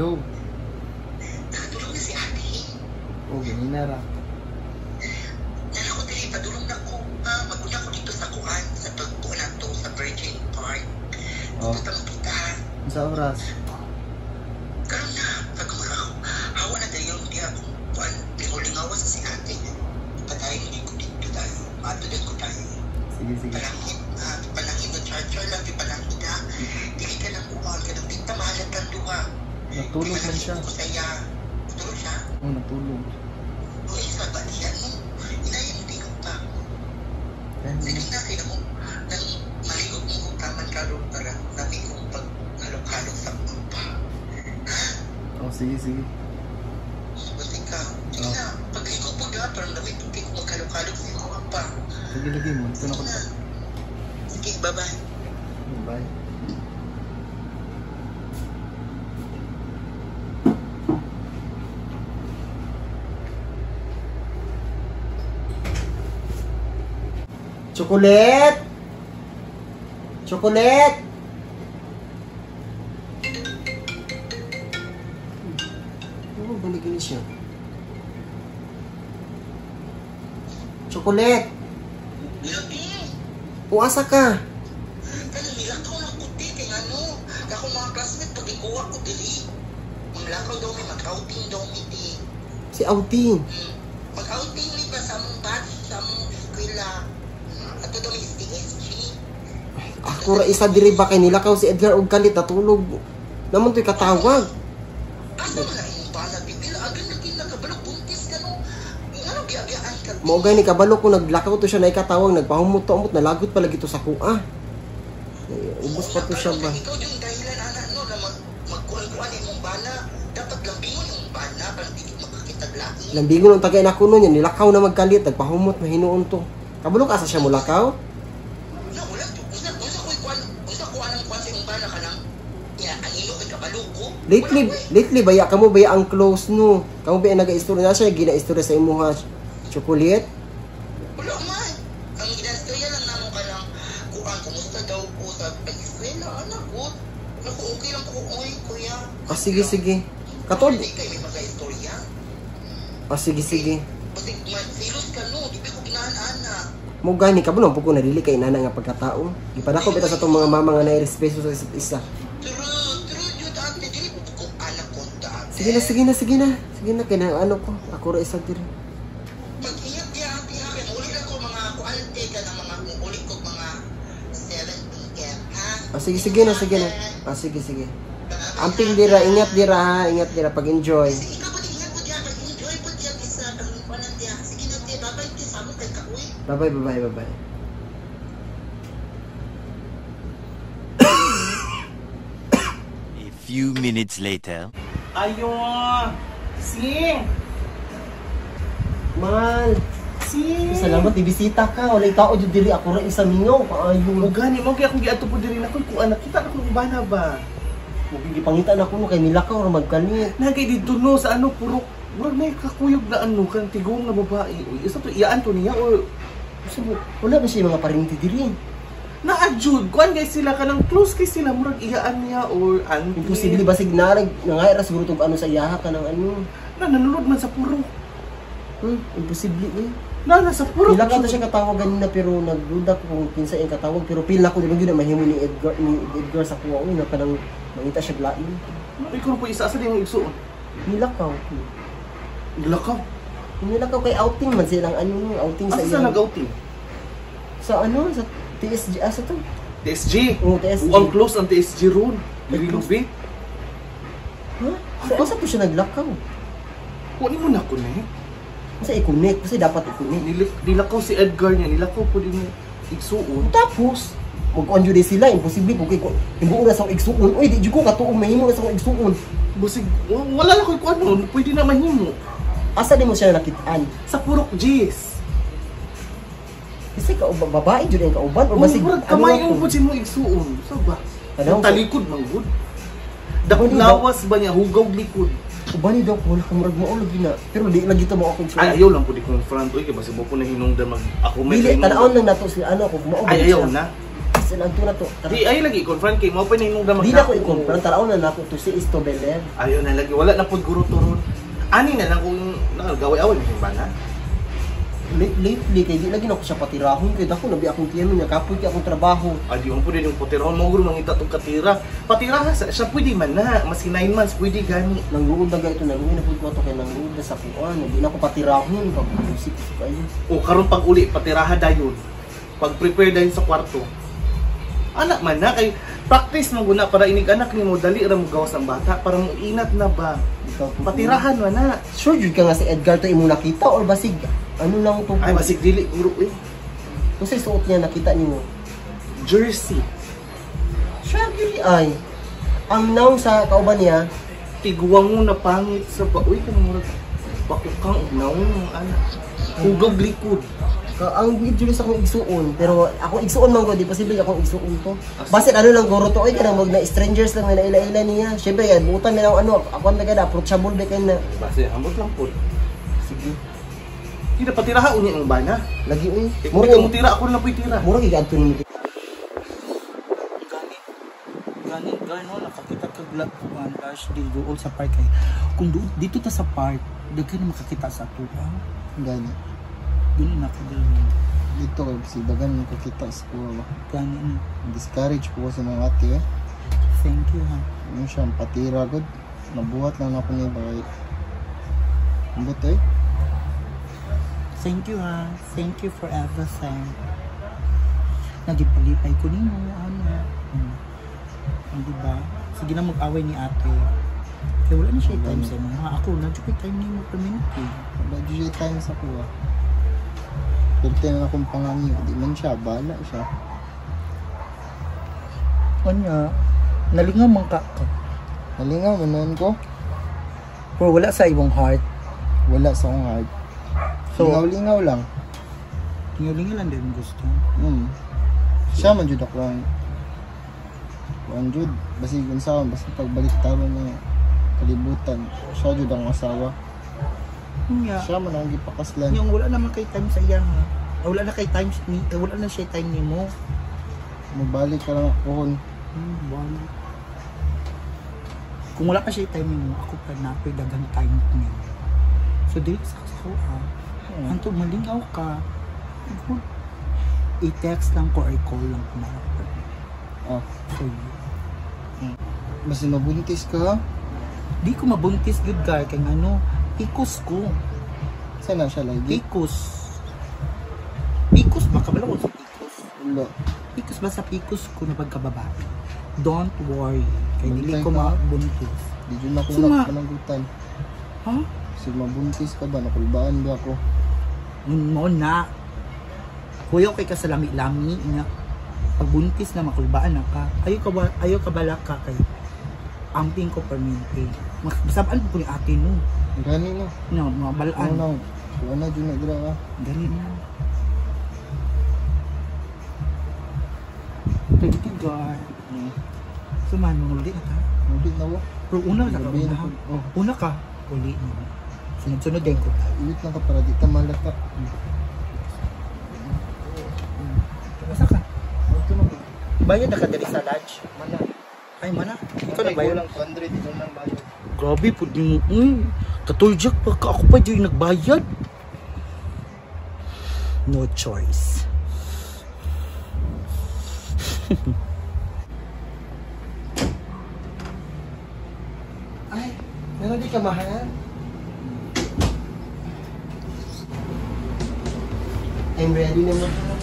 Hello. Nakatulog na si ate. Oh, ganina ra. Nana ko dili, padulong na ko. Ha, maguna ko dito sa kuan, sa pagkuan na to, sa Virgin Park. Oh. Dito ta magkita, ha. Sa oras? Karon na, pag hawa na dayon, di ako kuan, lingaw-lingawa sa si ate. Patayin din ko dito tayo. Maatuloy ko tayo. Sige, sige. Palangit, ha, palangit na charger lang, di palangit ha. Dili ka ng kuan, kanang di ta mahalatang duha. Natulog man siya. Ko saya. Natulog siya? Oh, natulog. Uy, sa ba niya, no? Inayin, di ko pa. Sige na, kaya mo, nang maligo mo taman karon para nami kong paghalok-halok sa upa. Ha? Oh, sige, sige. Basta ka. Sige Oh. na, pagligo po na, parang nami ko maghalok-halok sa upa. Sige, lagi mo. Ito na ko. Sige na. Sige, bye-bye. Bye. Chocolate! Chocolate! Ano ba naging siya? Chocolate! Uasa ka! Kanang nilakaw na ko, te, kay ano, ako mga classmate, pag ikuha ko dili. Manglakaw daw mi, mag-outing daw mi, te. Si outing? Mag-outing mi ba sa among batch, sa among eskwela. Ato daw mi TSG. Ako ra isa diri ba kay nilakaw si Edgar og kalit natulog. Namon to'y katawag. Asa man na imong bana, bibil? Agad na kinakabalok, buntis ka no. Ngano giagyaan ka? Mao gani kabalo ko naglakaw to siya na ikatawag, nagpahumot-umot, nalagot pala gito sa kuha. Ubos pa to siya ba? Ikaw yung dahilan ana no na magkuan-kuan imong bana. Dapat lambingon imong bana para di makakitag lain. Lambingon ang tagay nako nun, yan nilakaw na magkalit, nagpahumot mahinuon to. Kabalo ka asa siya mulakaw? Na wala to. Unsa unsa koy kuan, unsa kuan ang kuan sa imong bana kanang ya ang ilo kay kabalo ko. Lately, lately baya kamo baya ang close no. Kamo baya naga-istorya na siya, gina-istorya sa imuha chocolate. Wala man. Ang ginastorya lang namo kanang kuan kumusta daw ko sa pag-eskwela anak ko. Naku, okay lang po ko, oy, kuya. Ah, sige, sige. Katod. Hindi kayo may mga-istorya. Ah, sige, sige. Basig magsilos ka no, di ba ko ginahan-ana. Mo gani ka mo ko nadili kay nana nga pagkatao. Gipadako bitaw sa tong mga mama nga nairespeto sa isa't isa. True, true jud ate, dili po ko anak konta ate. Sige na, sige na, sige na. Sige na kay na ano ko, ako ra isa diri. Pag-ingat niya ate ha, kay mauli lang ko mga kuante ka na mga uli ko mga 7 PM ha. Ah, sige, sige na, sige na. Ah, sige, sige. Amping dira, ingat dira ha, ingat dira pag-enjoy. Sige, ikaw po ingat po diya, pag-enjoy po diya bisa kang kuanan diya. Sige na te, bye-bye te, sa mo kay kaoy. Bye-bye, bye-bye, bye-bye. A few minutes later. Ayo! Sing! Mahal. Sing! Salamat, ibisita ka. Walay tao jud diri, ako ra isa mingaw. Kaayo. O gani mo kaya akong giadto po diri na ko kung anak kita na kung bana ba. Muging gipangita na ko no kay nilakaw ra magkalit. Nagay didto no sa ano purok. Murag may kakuyog na ano kang tigong na babae. Uy, isa to iyaan to niya or Usa mo, wala ba siya mga parinti diri? Naadjud kuan guys sila kanang close kay sila murag iyaan niya or auntie. Imposible basig narag nangay ra siguro tog ano sa iyaha kanang ano. Na nanulod man sa purok. Imposible eh. Na nasa purok. Nilakaw to siya katawag ganina pero nagduda ko kung kinsa iyang katawag pero pil na ko dili gyud na mahimo ni Edgar sa kuha uy na kanang mangita siya lain. Ikaw po isa sa diyang igsuon. Nilakaw. Nilakaw. Nilakaw kay outing man silang ano, outing sa Asa sa iyang nag-outing? Sa ano, sa TSG, asa to? TSG. Oo, TSG. Ang close ang TSG ron. Dili lubi. Ha? Sa asa po siya naglakaw? Kunin mo na connect. Sa i-connect kasi dapat i-connect. Nilakaw si Edgar niya, nilakaw po din igsuon. Tapos mag-on jud sila, imposible kung kay himuon na sa akong igsuon. Uy, di jud ko katuong mahimo na sa akong igsuon. Basig wala na koy kuan nun, pwede na mahimo. Asa di mo siya nakitaan? Sa Purok G's. Kasi babae jud ang kauban or basig murag kamay ang pud mo igsuon. Sa ba? Tanaw, Talikod man gud. Daplawas ba niya hugaw likod? Uban ni daw wala ka murag mao lagi na. Pero di lagi to mo ako igsuon. Ay ayaw lang pud i-confront oy kay basig mo po na hinungdan mag ako may Dili hinungdan. tan-awon lang nato si ano kung mao ba Ay ayaw siya. na. Ang na to. Tara. Di ay lagi i-confront kay mo pa na imong damag. Di na ko i-confront. Taraw na nako to see is to believe. Ayo na lagi wala na pud guro turon. Ani na lang kung nakagaway-away mo ba na? Lately kay di lagi na ko siya patirahon kay dako nabi akong tiyan niya kapoy kay akong trabaho. Adi mo pud yung patirahon mo guro mangita tong katira. Patiraha sa siya pwede man na maski 9 months pwede gani. Nangluod na ito, naluoy na pud ko ato kay nangluod na sa kuan. Di na ko patirahon pag musik ko kayo. O karon pag uli patiraha dayon. Pag prepare dayon sa kwarto. Anak man na kay practice mo guna para inig anak nimo dali ra mo gawas ang bata para mo inat na ba. Patirahan man na. Sure jud ka nga si Edgar to imong nakita or basig ano lang to? Ay basig dili guro eh. Unsay suot niya nakita nimo? Jersey. Siya gyud ay. Ang naong sa kauban niya tiguang mo na pangit sa ba uy kanang murag bakukang og naong anak. Hugag likod. Ang jud sa akong igsuon pero ako igsuon man ko di posible akong igsuon to. Basin ano lang guro to oy kanang mag na strangers lang na ila-ila niya. Syempre yan butan mi lang ano ako ang taga approachable ba kay na. Basin ambot lang pud. Sige. Di na patiraha unya ang bana. Lagi uy. Mura mo tira ako na puy tira. Mura kay adto nimo. Gani gano nakakita kag kuan dash di duol sa park kay kung dito ta sa park daghan makakita sa ato. Gani. Gani na ka diri. Dito kay si dagan makakita sa kuha ba. Gani. Discourage ko sa mga ate eh. Thank you ha. Ano siya ang patira gud. Nabuhat lang ako ni bagay. Ambot eh. Thank you ha. Thank you for everything. Nagipalipay ko nimo ano. Di ba? Sige na mag-away ni ate. Kaya wala na siya time sa imo. Ha, ako na jud time nimo per minute. Wala jud siya time sa kuha. Pero na akong pangangyo, di man siya, bala siya. Anya, nalingaw man ka. Nalingaw man noon ko. Pero wala sa imong heart. Wala sa akong heart. So, lingaw-lingaw lang. Lingaw-lingaw lang din gusto. Siya man jud ako ang kuan jud, basig unsa basta pagbalik taron na kalibutan. Siya jud ang asawa. Nya. Siya man ang gipakaslan. Yung wala naman kay time sa iya ha. Wala na kay time ni wala na siya time nimo. Mobalik ka lang ako. Balik. Kung wala pa siya time nimo, ako pa na pa daghang time niyo. So dili sa ako ha. Anto malingaw ka. Good. I-text lang ko or i-call lang ko na. Ah. For you. Basta mabuntis ka ha? Di ko mabuntis good guy kay ano, pikos ko. Saan na siya lagi? Pikos. Pikos ba? Kabalo ko sa pikos. Wala. Pikos ba sa pikos ko na pagkababae? Don't worry. Kay dili Bantay ko ka. mabuntis. Di dyan ako Suma- panagutan. Ha? Kasi mabuntis ka ba? Nakulbaan ba ako? Mo na. Kuya kay ka sa lami-lami nga. Pagbuntis na makulbaan na ka. Ayaw ka bala ka kay amping ko permente. Masabaan ko ni ate no. Gani no. No, mga balaan. Ano na? Kuha na dyan na dira ka. Gani na. Thank you God. So man, muli na ta. Muli na mo. Pero una na ka, Gabi una. na po. Oh. Una ka, uli na. Sunod-sunod din ko tayo. Ulit lang ka para di ta malata. Basta ka. Ito na. Bayad na ka diri sa lodge. Mana. Ay, mana. Ikaw na bayad. Lang 200 ikaw lang bayad. Grabe po din mo. Katuljak pa ka. Ako pa di nagbayad. No choice. Ay, meron di ka mahal. I'm ready na mahal.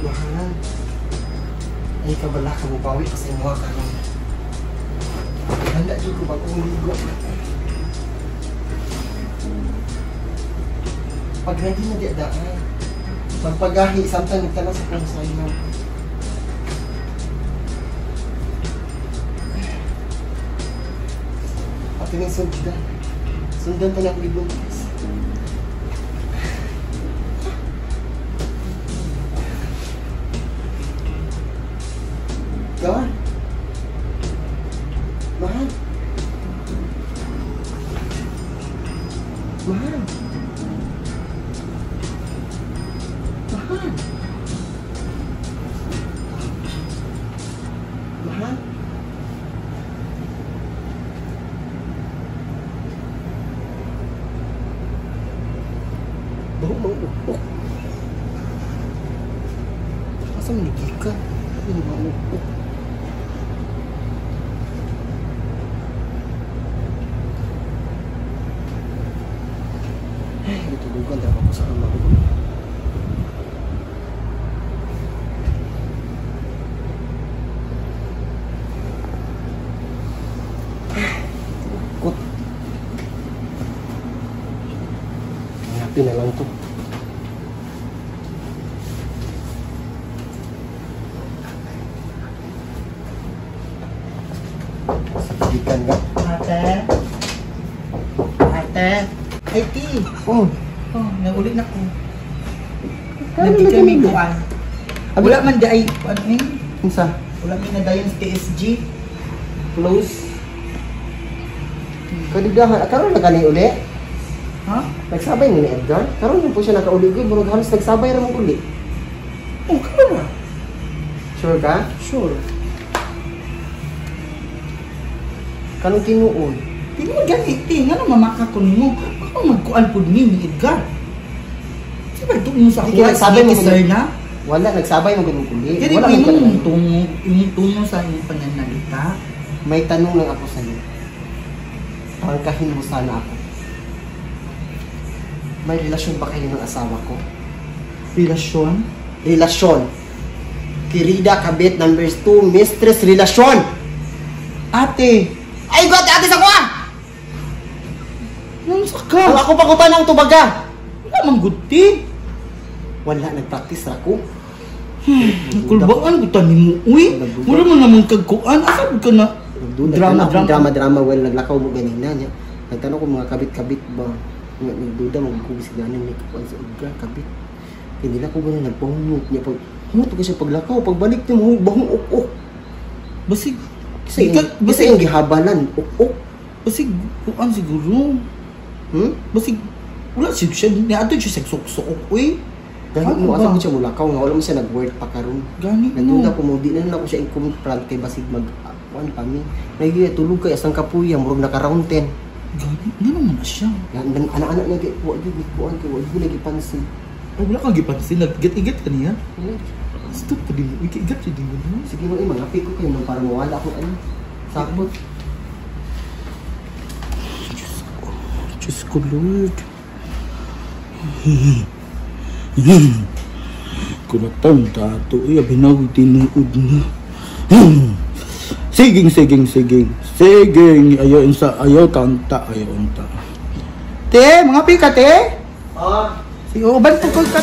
Mahal. Ay kabala ka mubawi pa sa imuha karon. Handa jud ko bagong ligo. Pag ready na di daan. Magpagahi samtang nagtanaw sa kong sayo. Ato ning sugdan. Sundan ta na akong gibuntis. Gawan. Mahal. Mahal. Mahal. Mahal. Baho mang upok. Asa man ka? Ano ba upok? Ay, gitulugan daw ako sa ama ko. Kot. Hanapin na lang to. Sabikan ka. Ate. Ate. Ay, ti. Oh. Oh, naguli na ko. Kano Nagkita na may kuan. Wala man di ay, ano eh? Unsa? Wala man na dayon sa TSG. Close. Kadidahan, karon na kani uli? Ha? Nagsabay ni Edgar? Karon na po siya nakauli gud, murag halos nagsabay ra mong uli. Oh, karon na. Sure ka? Sure. Kanong tinuod? Tinuod gani, ti. Nga na mamaka ko nimo. Ako magkuan po ni Edgar. Di ba ito mo sa Di kaya nagsabay mo sir na? Wala, nagsabay mo gud uli. Dili Wala mo man imong tungo, imong tungo sa imong pananalita. May tanong lang ako sa'yo. Prangkahin mo sana ako. May relasyon ba kayo ng asawa ko? Relasyon? Relasyon. Kirida kabit number 2, mistress relasyon. Ate! Ay, got ate sa kuha! Nung sa ka? Ang ako pagutan ang tubaga. Wala mang guti. Wala, nagpractice ra ko. Kulbaan ko tani mo, uy. Wala mo naman kagkuan. Asa ka na? Drama, drama, drama. Well, naglakaw mo ganina niya. Nagtanong ko mga kabit-kabit ba? Nagduda, magkubis ganin. May kuan sa Edgar, kabit. Hindi na ko ganun, nagpahungot niya. Pag, hungot ko siya paglakaw. Pagbalik niya, bahong ok-ok. Basig. Kasi yung gihabalan, ok-ok. Basig, kuan siguro. Hmm? Basig, wala siya siya. Niadto siya sa suksok, uy. Gani mo, asa ko siya mulakaw nga. Wala mo siya nag-work pa karon. Gani mo. Nagduda ko mo, di na lang ako siya i-confront kay basig mag, kuan pa mi. Nagiya, tulog kay asang kapuya, murag naka-round 10. Gani, nga naman na siya. Anak-anak niya, kay, wag yun, kuan kay, wag yun, nagipansin. Ay, wala kang gipansin. Nag-igat ka niya? Stop pa din mo. Igat siya din mo. Sige mo, mga ko kayo nung para mawala akong ano. Sakot. Diyos ko. Diyos ko, Lord. Kunatang tato. Ay, abinawag tinuod na. Siging, siging, siging. Siging. Ayaw, insa, ayaw, tanta. Ayaw, unta. Te, mga pika, te. Ah. Sige, uban po ko, te.